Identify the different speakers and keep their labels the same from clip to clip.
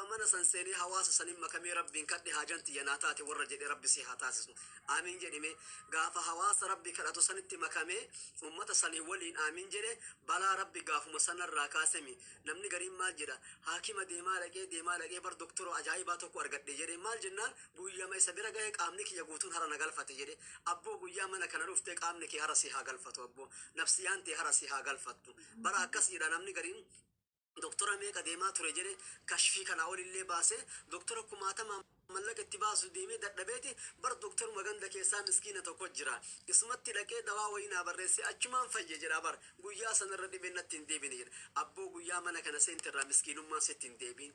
Speaker 1: Gaafa mana san seenee hawaasa sanin makamee Rabbiin kadhe haajan tiyya naa taate warra jedhe Rabbi si haa taasisu. Aamiin jedhi mee. Gaafa hawaasa Rabbi kadhatu sanitti makamee ummata sanii waliin aamiin jedhe balaa Rabbi gaafuma sanarraa kaasemi. Namni gariin maal jedha haakima deemaa dhaqee deemaa dhaqee bar doktora ajaa'ibaa tokko argadhe jedhe maal jennaan guyyama isa bira gahe qaamni kiyya guutuun hara na galfate jedhe. Abboo guyyaa mana kana dhuftee qaamni kee hara si haa galfatu abboo. Nafsiyaan tee hara si haa galfattu. Bara akkas jedha namni gariin. Doktora meeqa deemaa ture jedhe kashfii kanaa olillee baasee doktora kumaatamaan mallaqa itti baasu deemee dadhabeeti bar doktoruma ganda keessaa miskiina tokko jira isumatti dhaqee dawaa wayii naa barreessee achumaan fayye jedha bar guyyaa sanarra dhibeen natti hin deebine jedha abboo guyyaa mana kana seenterraa miskiinummaan sitti hin deebiin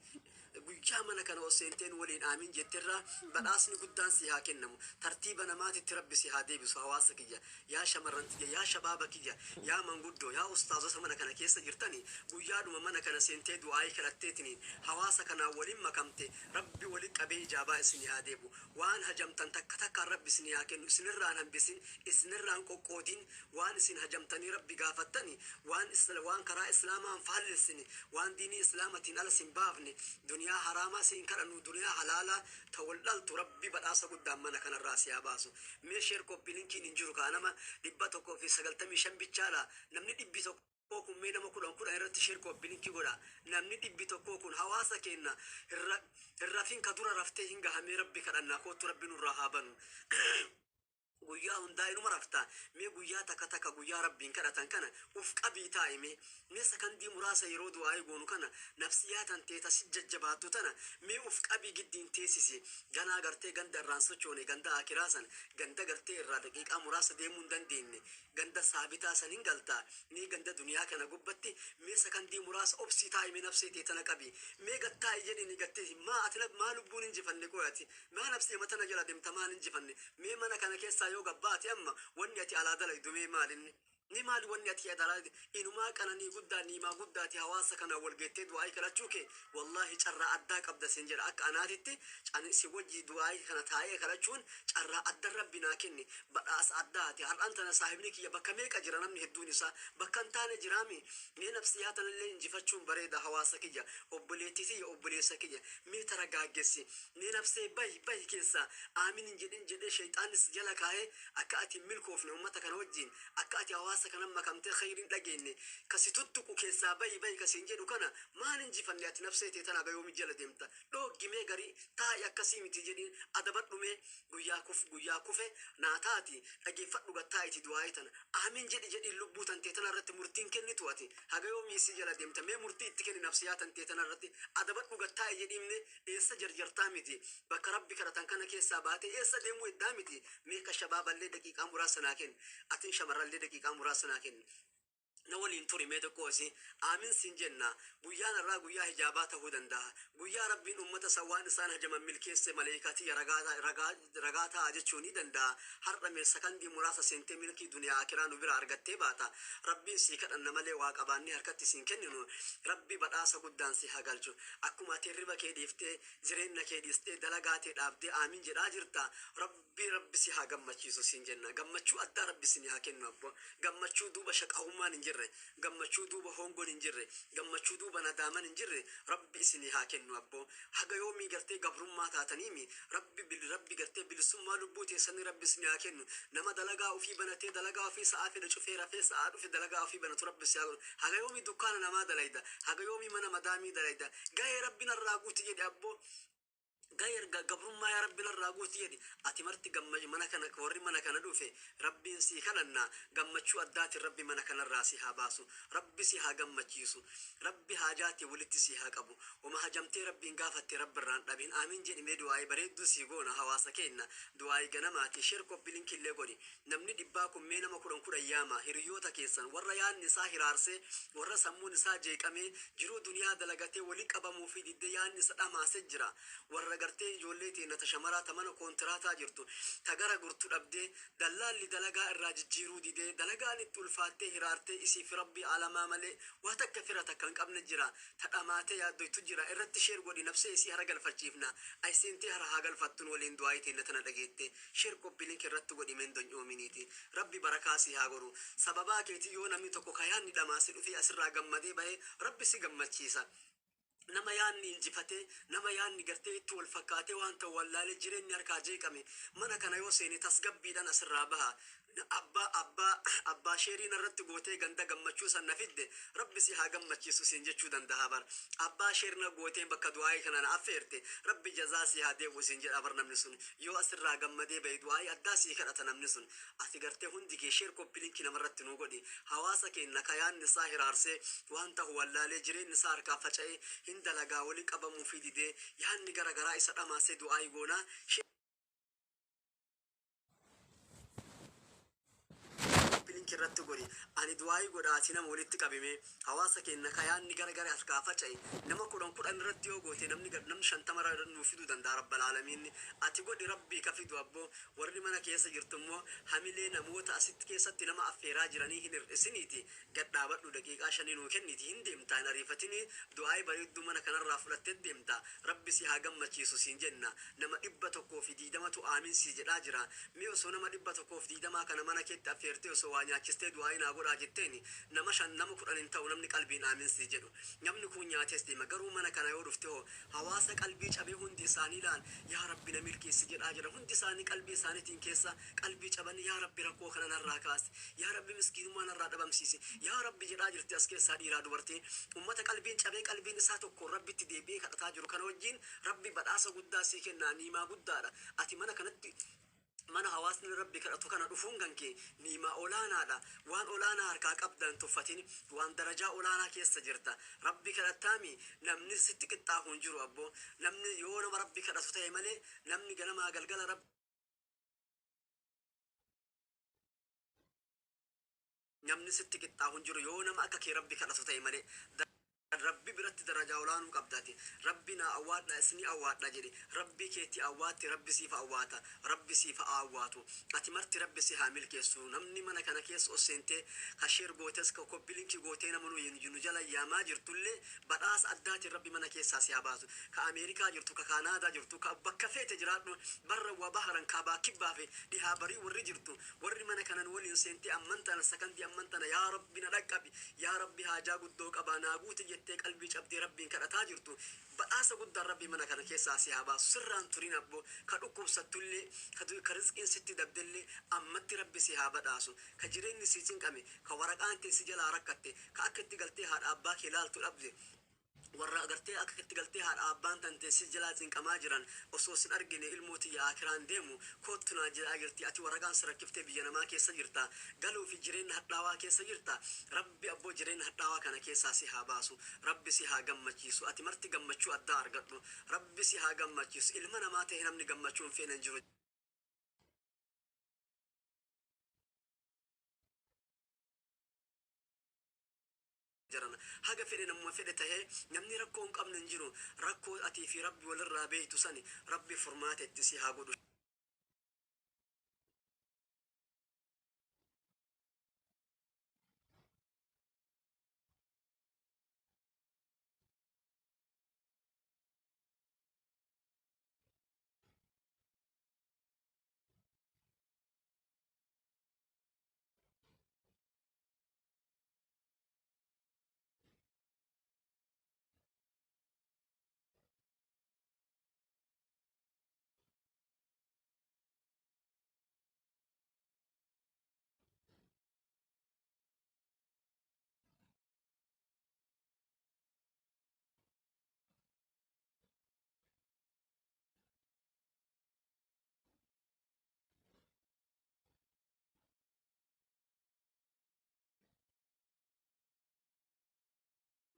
Speaker 1: Guyyaa mana kana ol seenteen waliin aamiin jetterraa badhaasni guddaan sii haa kennamu. Tartiiba namaatitti Rabbi si haa deebisu hawaasa kiyya. Yaa shamarran tiyya, yaa shabaaba kiyya, yaa manguddoo, yaa ustaazota mana kana keessa jirtani guyyaadhuma mana kana seentee du'aa'ii kadhatteetiniin hawaasa kanaan waliin makamte Rabbi wali qabee ijaabaa isinii haa deebu. Waan hajamtan takka takkaan Rabbi isinii haa kennu isinirraa hin hambisin, isinirraa hin qoqqoodin, waan isin hajamtanii Rabbi gaafattani, waan waan karaa islaamaa hin faallessine, waan diinii islaamatiin ala sin baafne, duniyaa haraamaa si hin kadhannu, duniyaa halaalaa ta wal dhaltu Rabbi badhaasa guddaan mana kanarraa si haa baasu. Mee share copy linkiin hin jiru kaa nama 195 bichaadha namni dhibbi tokkoo kun mee nama 10 10 irratti share copy linkii godha namni dhibbi tokkoo kun hawaasa keenna hin rafin ka dura raftee hin gaha mee Rabbi kadhannaa koottu Rabbi nurraa haa banu. Guyyaa hundaa inuma rafta mee guyyaa takka takka guyyaa Rabbiin kadhatan kana uf qabii taa'i mee. Mee sakandii muraasa yeroo du'aa'ii goonu kana nafsiyaa tantee ta si jajjabaattu tana mee uf qabii giddiin teessisi. Ganaa gartee ganda irraa hin sochoone ganda aakiraa san ganda gartee irraa daqiiqaa muraasa deemuu hin dandeenne ganda saabitaa san hin galta mee ganda duniyaa kana gubbatti mee sakandii muraasa obsii taa'i mee nafsee tee tana qabi mee gad taa'i jedhiini gad teesi maa ati maa lubbuun hinjifanne qoy ati Maa nabsee matana jala demta maan injifanne mee mana kana keessaa yoo gad baate amma wanni ati alaa dalaydu mee maalinni ni maali wanni ati alaa dalaydu inumaa qananii guddaa niimaa guddaati hawaasa kanaan wal geettee du'aa'ii kadhachuu kee wallaahi carraa addaa qabda siin jedha akka anaatitti ani si wajji du'aa'ii kana taa'ee kadhachuun carraa addan rabbi naa kenne badhaasa addaati har'aan tana saahibni kiyya bakka meeqa jira namni hedduun isaa bakka hin taane jiraami mee nabsiyaa tanallee injifachuun bareeda hawaasa kiyya obboleettii tiyya obboleessa kiyya mee taragaaggessi Mee nabsee bahi bahi keessaa aamin hin jedhin jedhee sheyxaanni si jala kaahee akka ati hin milkoofne ummata kana wajjiin akka ati hawaasa kanan makamtee kheyri hin dhageenne ka si tuttuqu keessaa bahi bahi ka siin jedhu kana maal injifanne ati nabsee tee tana haga yoomi jala deemta dhooggi mee garii taa'i akkasii miti jedhiin adabadhu mee guyyaa kuf guyyaa kufe naa taati dhageeffadhu gad taa'iti du'aa'ii tana aamin jedhi jedhiin lubbuu tantee tana irratti murtii hin kennitu ati haga yoomii isii jala deemta mee murtii itti kenni nabsiyaa tantee tana irratti adabadhu gad taa'i jedhiin mee Eessa jarjartaa miti bakka rabbi kadhatan kana keessaa baatee eessa deemuu heddaa miti mee ka shabaaballee daqiiqaa muraasa naa kenni atin shamarrallee daqiiqaa muraasa naa kenni na waliin turi mee xiqqoo isii aamin siin jenna guyyaan har'aa guyyaa hijaabaa tahuu dandaha guyyaa rabbiin ummata san waan isaan hajaman milkeesse maleeykaa tiyya ragaa ragaa ragaa ta'a jechuu ni dandaha har'a mee sakandii muraasa seentee milkii duniyaa aakiraa nu biraa argattee baata rabbiin sii kadhanna malee waa qabaannee harkatti siin kenninu rabbi badhaasa guddaan si haa galchu Akkuma ati hirriba kee dhiiftee, jireenna kee dhiistee, dalagaa tee dhaabdee aamiin jedhaa jirta, Rabbi Rabbi si haa gammachiisu siin jenna. Gammachuu addaa Rabbi isinii haa kennu abbo. Gammachuu duuba shaqaawummaan hin jirre, gammachuu duuba hoongoon hin jirre, gammachuu duuba nadaaman hin jirre Rabbi isinii haa kennu abbo. Haga yoomii gartee gabrummaa taataniimi Rabbi bil Rabbi gartee bilisummaa lubbuu teessanii Rabbi isinii haa kennu. Nama dalagaa ufii banatee dalagaa ufii sa'aa fedhe cufee rafee sa'aa dhufe dalagaa ufii banatu Rabbi si haa godhu. Haga yoomii dukkaana namaa dalayda? Haga yoomii mana madaamii dalayda? Gahee Rabbi narraa guuti jedhi abboo. Gahee erga gabrummaa yaa Rabbi narraa guuti jedhi. Ati marti gamma mana kana warri mana kana dhufe Rabbiin sii kadhanna gammachuu addaatiin Rabbi mana kanarraa si haa baasu. Rabbi si haa gammachiisu. Rabbi haajaa tee walitti sii haa qabu. Woma hajamtee Rabbiin gaafatte Rabbi irraa hin dhabin. Aamiin jedhi mee du'aa'ii bareedduu sii goona hawaasa keenna. Du'aa'ii ganamaati. Share copy link illee godhi. Namni dhibbaa kun mee nama kudhan kudhan yaamaa hiriyyoota keessan warra yaadni isaa hiraarsee warra sammuun isaa jeeqamee jiruu duniyaa dalagatee wali qabamuufii diddee yaadni isa dhamaase jira warra gartee ijoollee teenna ta shamaraa ta mana koontiraataa jirtu ta gara gurtu dhabdee dallaalli dalagaa irraa jijjiiruu didee dalagaan itti ulfaattee hiraartee isiif Rabbii aalamaa malee waa takka fira takka hin qabne jira ta dhamaatee yaaddoytu jira irratti share godhi nafsee isii hara galfachiifna ay seentee hara haa galfattun waliin du'aa'ii teenna tana dhageette Share copy link irratti godhi men donyoominiti rabbi barakaa sii haa godhu sababaa keetin yoo namni tokko ka yaanni dhamaase dhufee asirraa gammadee bahe rabbi si gammachiisa Nama yaanni injifatee, nama yaanni gartee itti wal fakkaatee waan ta'u wallaalee jireenyi harkaa jeeqame mana kana yoo seene tasgabbiidhaan asirraa baha. Abbaa abbaa abbaa sheerii narratti gootee ganda gammachuu san na fidde, Rabbi si haa gammachiisu siin jechuu dandaha bar. Abbaa sheer na gootee bakka du'aa'ii kana na affeerte, Rabbi jazaa si haa deebi'u siin jedha bar. Namni sun yoo asirraa gammadee bahe du'aa'ii addaa sii kadhata namni sun. Ati gartee hundi kee share, copy link namarratti nuu godhi. Hawaasa keenna ka yaanni isaa hiraarsee, waan tahu wallaalee, jireenni isaa harkaa faca'ee, hin dalagaa wali qabamuufii didee, yaanni gara garaa isa dhamaasee, du'aa'ii goonaa, share, copy link irratti godhi. Ani du'aa'ii godha, ati nama walitti qabimee hawaasa keenna ka yaanni gara gara harkaa faca'e nama 10 10 irratti yoo goote namni 50 nuu fiduu danda'a. Rabbal aalamiinni ati godhi, Rabbii ka fidu abboo. Warri mana keessa jirtu immoo hamilee namoota asitti keessatti nama affeeraa jiranii hin hir'isiniiti gad dhaabadhu. Daqiiqaa shanii nuu kenniti hin deemtaa, hin ariifatinii. Du'aa'ii bareedduu mana kanarraa fudhattee deemta. Rabbi si haa gammachiisu siin jenna. Nama 120tu aamiin sii jedhaa jira. Mee osoo nama 120 kana mana keetti affeertee, osoo waa nyaachistee, du'aa'ii naa godhaa jetteeni, nama 5, nama 10 hin ta'u namni qalbiin aamiin sii jedhu. Namni kuun nyaatees deema. Garuu mana kana yoo dhufte hoo, hawaasa qalbii cabee, hundi isaanii laal "Yaa Rabbi, na milkeessi" jedhaa jira. Hundi isaanii qalbii isaaniitiin keessa qalbii cabanii, "Yaa Rabbi, rakkoo kana narraa kaasi, yaa Rabbi, miskiinummaa narraa dhabamsiisi, yaa Rabbi" jedhaa jirti. As keessaa dhiiraa dubartii ummata qalbiin cabee, qalbiin isaa tokko Rabbitti deebi'ee kadhataa jiru kana wajjiin Rabbi badhaasa guddaa sii kennaa. Niimaa guddaadha. Ati mana kanatti, mana hawaasni Rabbi kadhatu kana dhufuun kan kee niimaa olaanaadha. Waan olaanaa harkaa qabda, hin tuffatin. Waan darajaa olaanaa keessa jirta. Rabbi kadhattaami, namni sitti qixxaahu hin jiru abboo. Namni yoo nama Rabbi kadhatu ta'e malee, namni ganamaa galgala Rabbi namni sitti qixxaahu hin jiru yoo nama akka kee Rabbi kadhatu ta'e malee. Rabbi biratti darajaa olaanuu qabda ati. Rabbi naa awwaadha, isinii awwaadha jedhi. Rabbii keetti awwaatte, Rabbi siif awwaata. Rabbi siif haa awwaatu. Ati marti Rabbi si haa milkeessu. Namni mana kana keessa ol seentee ka share gootes, ka copy link gootee nama nu jala yaamaa jirtullee, badhaasa addaatiin Rabbi mana keessaa si haa baasu. Ka Ameerikaa jirtu, ka Kaanaadaa jirtu, ka bakka feete jiraadhu, barra wa baharan, kaabaa kibbaa fi dhihaa barii warri jirtu, warri mana kanan waliin seentee amman tana sakandii amman tana "Yaa Rabbi, na dhaqqabi, yaa Rabbi, haajaa guddoo qabaa naa guuti" jettee qalbii cabdee Rabbiin kadhataa jirtu, badhaasa guddaan Rabbi mana kana keessaa si haa baasu. Sirraan turin abboo. Ka dhukkubsattullee, ka rizqiin sitti dabdellee, ammatti Rabbi si haa badhaasu. Ka jireenyi sii cinqame, ka waraqaan tee si jalaa rakkatte, ka akka itti galtee haadha abbaa kee laaltu dhabde, warra agartee akka itti galtee haadha abbaan tante si jalaa cinqamaa jiran, "Osoo sin argine ilmoo tiyya akiraan deemu, koottu" naa jedhaa jirti. Ati waraqaan si rakkiftee biyya namaa keessa jirta, galuu fi jireenya hadhaawaa keessa jirta. Rabbi abboo jireenya hadhaawaa kana keessaa si haa baasu. Rabbi si haa gammachiisu. Ati marti gammachuu addaa argadhu. Rabbi si haa gammachiisu. Ilma namaa ta'e namni gammachuu hin feene hin jiru. Jarana haga fedhe namuma fedhe tahee namni rakkoo hin qabne hin jiru. Rakkoo atii fi Rabbi walirraa beeytu sani Rabbi furmaata itti si haa godhu.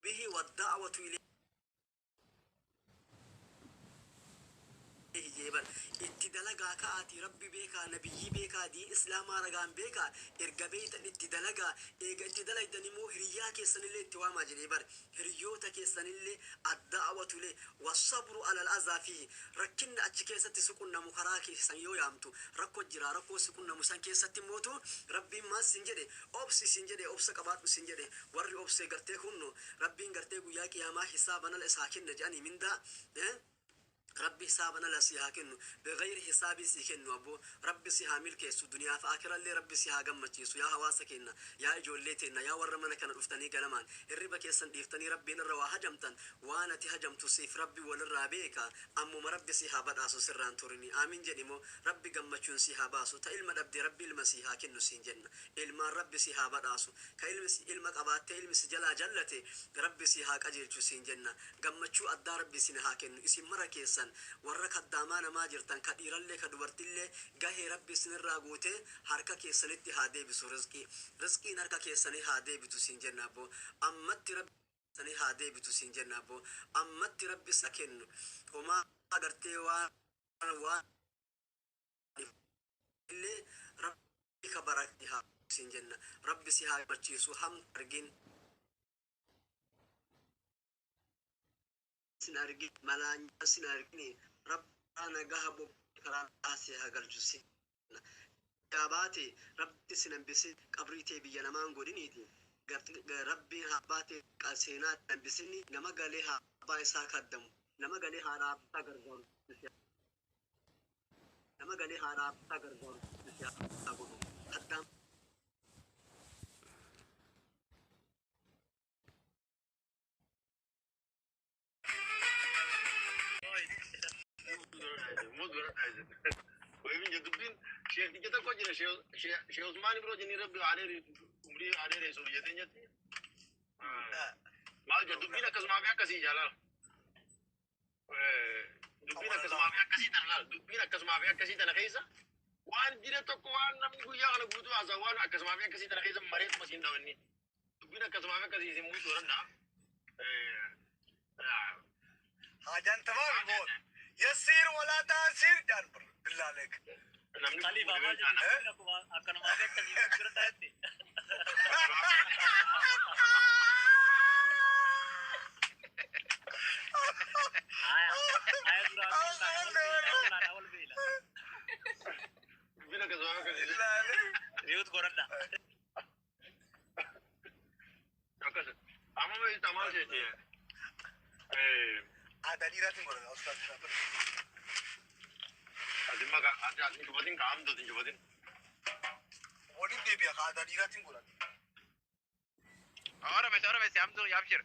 Speaker 1: Bihi wadda'watu ilayhi jeeban itti dalagaa. Ka'aatii Rabbi beekaa, nabiyyii beekaa, diin islaamaa ragaan beekaa. Erga beeytan itti dalagaa. Eega itti dalaydan immoo hiriyyaa keessanillee itti waamaa jedhee bar. Hiriyoota keessanillee adda'watu ilayhi wassabru alal azaa fiihi. Rakkinni achi keessatti si qunnamu, karaa keessan yoo yaamtu rakko jira. Rakkoo si qunnamu san keessatti immootu Rabbiin maal sin jedhe? Obsi sin jedhe, obsa qabaadhu sin jedhe. Warri obsee gartee kunno Rabbiin gartee guyyaa qiyaamaa hisaaba nala isaa kenna jedhanii mindaa. Rabbi hisaaban ala si haa kennu, bighayri hisaabii sii kennu. Abboo, Rabbi si haa milkeessu, duniyaa fi aakirallee Rabbi si haa gammachiisu. Yaa hawaasa keenna, yaa ijoollee teenna, yaa warra mana kana dhuftanii ganamaan hirriba keessan dhiiftanii Rabbiin irra waa hajamtan, waan ati hajamtu siif Rabbi walirraa beeka. Ammuma Rabbi si haa badhaasu, sirraan turini. Aamiin jedhimoo. Rabbi gammachuun si haa baasu. Ta ilma dhabde Rabbi ilma sii haa kennu siin jenna. Ilmaan Rabbi si haa badhaasu. Ka ilmi ilma qabaattee ilmi si jalaa jallate, Rabbi si haa qajeelchu siin jenna. Gammachuu addaa Rabbi isin haa kennu. Isin mara keessan warra kaddaamaa namaa jirtan, ka dhiirallee ka dubartillee, gahee Rabbi isinirraa guutee harka keessanitti haa deebisu rizqii. Rizqiin harka keessanii haa deebitu siin jenna, abboo. Ammatti Rabbi sanii haa deebitu siin jenna, abboo. Ammatti Rabbi sa kennu. Homaa agartee waan waan illee Rabbi ka barakni haa siin jenna. Rabbi si haa gammachiisu, hamtu argin. Sin argin, malaanyaa sin argin. Rabbi nagaha bobbee karaa si haa galchu siin jenna. Yaa baate Rabbi sin hambisin, qabrii tee biyya namaan godhiniiti. Rabbiin haa baate seenaa hambisini. Nama galee haa abbaa isaa kaddamu. Nama galee haadha abbaa gargaaru. Nama galee haadha abbaa gargaaru si haa godhu. Kaddaam
Speaker 2: Dubbiin sheekticha tokko jira, Sheekh Usmaan Ibro jennee, Rabbi umrii haa dheeressu biyya teenyatti. Maal jedhu, dubbiin akkasumaa fi akkasii jaalala. Dubbiin akkasumaa fi akkasii tana laala. Dubbiin akkasumaa fi akkasii tana keessa waan jira tokko, waan namni guyyaa kana guutuu haasa'u, waan akkasumaa fi akkasii tana keessa mareetuma siin dhawanni. Dubbiin akkasumaa fi akkasii isin muusuu danda'a.
Speaker 3: Haajaan tamaami boon. يسر ولا تعسر جان بر بالله عليك.
Speaker 2: Namni
Speaker 4: Khalifa maal jedhu, akkuma akkanumaa fi akkasii bira taa'etti. Aya aya duraan wal beela.
Speaker 2: Dubbiin akkasumaa fi akkasii.
Speaker 3: بالله عليك.
Speaker 4: Mute godhadha.
Speaker 2: Akkas. Amma beektaa maal jettee?
Speaker 3: Aadaa dhiiraatiin godhata ustaaz.
Speaker 2: Ati maka ati ati cufatin ka amdo tin cufatin.
Speaker 3: Waliin deebi'a, aadaa dhiiraatiin godhata.
Speaker 5: Ora bes, ora bes, amdu yabshir.